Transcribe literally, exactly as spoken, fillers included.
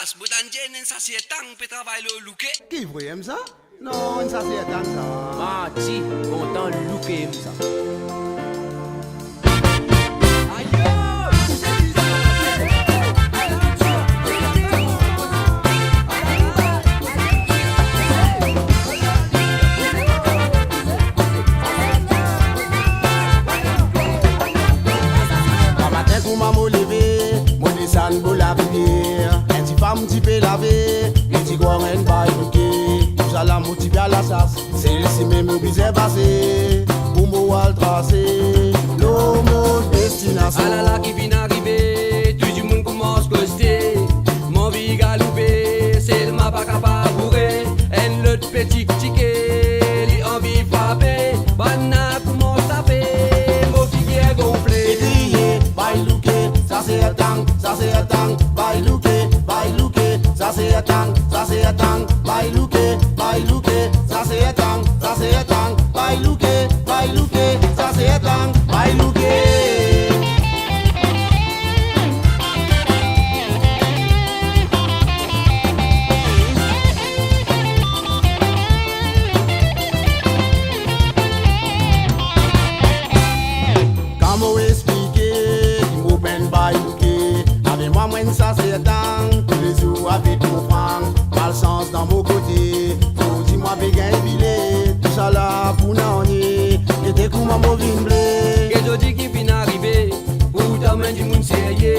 As botann dir enn saser tang pe travay lor louke. Ki vre, enn sa? Non, enn saser tang sa. Marti, kontan louke enn sa. Gramatin kouma mo leve, mo desann bor larivier. Enn ti fam ti pe lave, li ti krwar enn bay louke. Tousala mo ti pe al lasas, se li simem mo bizin pase, pou mo al trase lor mo destinasion. Alala ki finn arive, tou dimoun koumans koste. Mo anvi galoupe, selman pa kapav boure. Enn lot peti tike, li anvi frape, bann la koumans tape, mo figir gonfle. Li kriye, "Bay louke, saser tang, saser tang, bay louke, bay louke, saser tang, saser tang, bay louke, bay louke, saser tang, saser tang, bay louke, bay louke, saser tang, bay louke." Kan mo explike ki mo pena bay louke, ave mwa mo enn saser tang, toulezour avek mo frang, malsans dan mo kote, zordi mwa pe gagn bile, tousala pou nanye, gete kouma mo vinn ble. Ki zordi ki finn arive, pourtan mo enn dimoun serye.